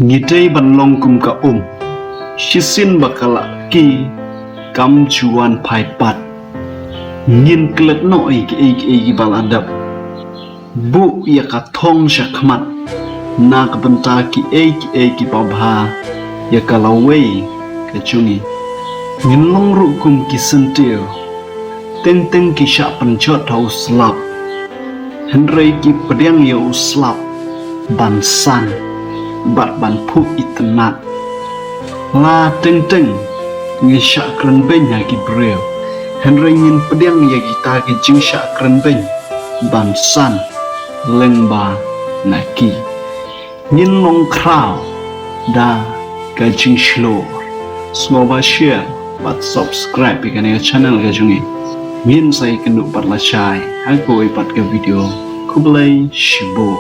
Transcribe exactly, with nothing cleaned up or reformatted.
Ngi dei ban long kum ka um, shisien ba ka la ki kam ju wan phai pat. Ngin klet noh ïa kiei kiei kiba la dep. Buh ïa ka thong sha khmat na ka bynta kiei kiei kiba bha ïa ka lawei ka jong ngi. Ngin long ruh kum ki syntiew, teng teng ki shah pynjot ha u slap, hynrei ki pdiang ïa u slap ban san bad ban phuh itynnad. La teng teng ngin shah kren beiñ ha ki briew, hynrei ngin pdiang ïa kita ki jingshah kren beiñ ban san lyngba na ki. Ngin long khraw da ka jingshlur. Sngewbha share bad subscribe ïa kane ka channel ka jong ngi. Ngin sa ïakynduh pat lashai ha kawei pat ka video. Khublei shibun.